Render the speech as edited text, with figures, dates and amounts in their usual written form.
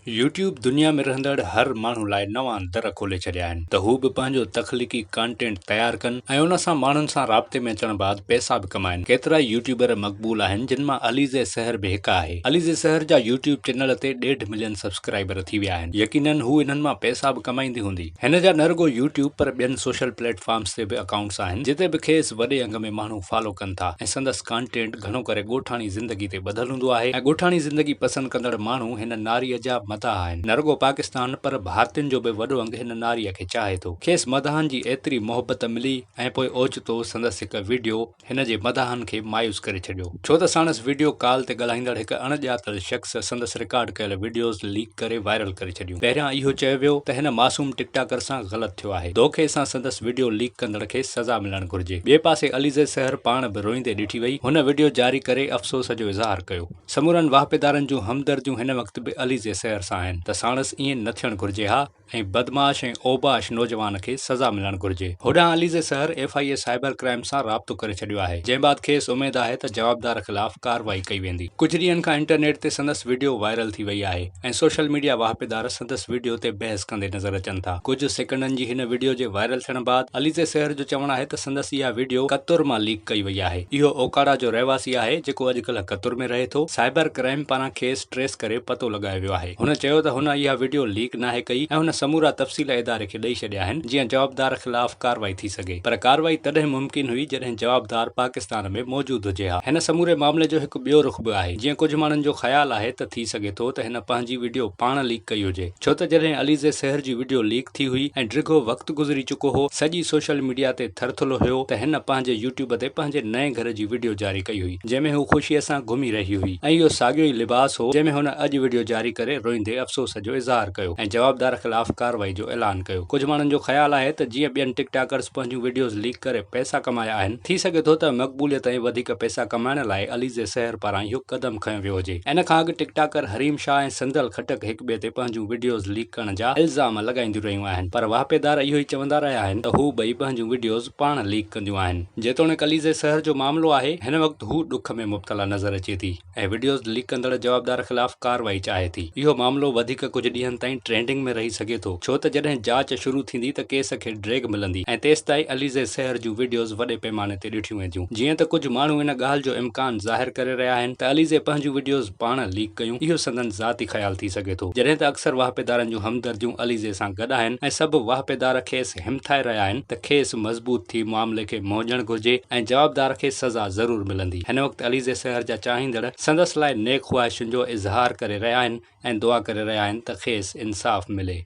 YouTube دنيا ۾ رهندڙ هر ماڻهو لاء نوان در کولي ڇڏيا آهن ته هو به پنهنجو تخليقي ڪانٽينٽ تيار ڪن ۽ ان سان ماڻهن سان رابطي ۾ اچڻ بعد پئسا به ڪمائن. ڪيترائي يوٽيوبر مقبول آهن جن مان عليزي سحر به هڪ آهي. عليزي سحر جا يوٽيوب چينل تي ڏيڍ ملين سبسڪرائبر ٿي ويا آهن. يقينن هو انهن مان پئسا به ڪمائيندي هوندي. هن جا نه رڳو يوٽيوب پر ٻين سوشل پليٽ فارمز تي به اڪائونٽس آهن جتي به کيس وڏي انگ ۾ ماڻهو فالو ڪن ٿا ۽ سندس ڪانٽينٽ گهڻو ڪري ڳوٺاڻي زندگي تي ٻڌل هوندو آهي ۽ ڳوٺاڻي زندگي پسند ڪندڙ ماڻهو هن ناريء جا مداح آهن. نه رڳو پاڪستان پر ڀارتين جو به وڏو انگ هن ناريء کي چاهي ٿو. کيس مداحن جي ايتري محبت ملي ۽ پوء اوچتو سندس هڪ وڊيو هن جي مداحن کي مايوس ڪري ڇڏيو. ڇو ته ساڻس وڊيو ڪال تي ڳالهائيندڙ هڪ اڻ ڄاتل شخص سندس رڪارڊ ڪيل وڊيوز ليڪ ڪري وائرل ڪري ڇڏيون. پهريان اهو چيو ويو ته هن معصوم ٽڪ ٽاڪر سان غلط ٿيو آهي. دوکي سان سندس وڊيو ليڪ ڪندڙ کي سزا ملڻ گهرجي. ٻئي پاسي عليزه سحر پاڻ به روئيندي ڏٺي وئي. هن وڊيو جاري ڪري افسوس جو اظهار ڪيو. سمورن واهپيدارن جون همدرديون هن وقت به عليزه سحر سان آهن ته ساڻس ائين نه ٿيڻ گهرجي ها ۽ بدمعاش ۽ اوباش نوجوان کي سزا ملڻ گهرجي. هوڏانهن Alizeh Sehar F I A cyber crime سان رابطو ڪري ڇڏيو آهي جنهن بعد کيس اميد آهي ته جوابدار خلاف ڪارروائي ڪئي ويندي. ڪجهه ڏينهن کان انٽرنيٽ تي سندس وڊيو وائرل ٿي وئي آهي. ۽ سوشل ميڊيا واهپيدار سندس وڊيو تي بحث ڪندي نظر اچن ٿا. ڪجهه سيڪنڊن جي هن وڊيو جي وائرل ٿيڻ بعد عليزي سحر جو چوڻ آهي ته سندس اها وڊيو قطر مان ليڪ ڪئي وئي آهي. اهو اوڪاڙا جو رهواسي آهي جيڪو اڄڪلهه قطر ۾ رهي ٿو. سائبر ڪرائيم پاران کيس ٽريس ڪري پتو لڳايو ويو آهي. هن چيو ته هن اها وڊيو ليڪ ناهي ڪئي ۽ هن سمورا تفصيل اداري کي ڏئي ڇڏيا آهن جيئن جوابدار خلاف ڪارروائي ٿي سگهي پر ڪارروائي تڏهن ممڪن هئي جڏهن جوابدار پاڪستان ۾ موجود هجي ها. هن سموري معاملي جو هڪ ٻيو رخ به آهي جيئن ڪجهه ماڻهن جو خيال آهي ته ٿي سگهي ٿو ته هن پنهنجي وڊيو پاڻ ليڪ ڪئي هجي ڇو ته جڏهن عليزي سحر جي وڊيو ليڪ ٿي هئي ۽ ڊگهو وقت گذري چڪو هو سڄي سوشل ميڊيا تي ٿرٿلو هيو ته هن پنهنجي يوٽيوب تي پنهنجي نئين گهر جي وڊيو جاري ڪئي هئي جنهن ۾ هو خوشي سان گهمي رهي هئي ۽ اهو ساڳيو ئي لباس هو جنهن ۾ هن اڄ وڊيو جاري ڪري روئيندي افسوس جو اظهار ڪيو ۽ جوابدار خلاف ڪارروائي جو اعلان ڪيو ڪجهه ماڻهن جو خيال آهي ته جيئن ٻين ٽڪ ٽاڪرز پنهنجون وڊيوز ليڪ ڪري پئسا ڪمايا آهن ٿي سگهي ٿو ته مقبوليت ۽ وڌيڪ پئسا ڪمائڻ لاء عليزي سحر پاران اهو قدم کنيو ويو هجي. ان کان اڳ ٽڪ ٽاڪر حريم شاهه ۽ صندل خٽڪ هڪ ٻئي تي پنهنجون وڊيوز ليڪ ڪرڻ جا الزام لڳائينديون رهيون آهن پر واهپيدار اهو ئي چوندا رهيا آهن ته هو ٻئي پنهنجون وڊيوز پاڻ ليڪ ڪنديون آهن. جيتوڻيڪ عليزي سحر جو معاملو آهي هن وقت هو ڏک ۾ مبتلا نظر اچي ٿي. ۽ وڊيوز ليڪ ڪندڙ جوابدار خلاف ڪارروائي چاهي ٿي. اهو معاملو وڌيڪ ڪجهه ڏينهن تائين ٽرينڊنگ ۾ رهي سگهي ٿو ڇو ته جڏهن جاچ شروع ٿيندي ته ڪيس کي ڊريگ ملندي ۽ تيستائين عليزي سحر جون وڊيوز وڏي پيماني تي ڏٺيون وينديون. جيئن ته ڪجهه ماڻهو ان ڳالهه جو امڪان ظاهر ڪري رهيا آهن ته عليزي پنهنجون وڊيوز پاڻ ليڪ ڪيون اهو سندن ذاتي خيال ٿي سگهي ٿو جڏهن ته اڪثر واهپيدارن جون همدرديون عليزي سان گڏ آهن ۽ سڀ واهپيدار کيس همٿائي رهيا آهن ته کيس مضبوط ٿي معاملي کي منهن ڏيڻ گهرجي ۽ جوابدار کي سزا ضرور ملندي. هن وقت عليزي سحر جا چاهيندڙ سندس لاء نيڪ خواهشن جو اظهار ڪري رهيا آهن ۽ دعا ڪري رهيا آهن ته کيس انصاف ملي.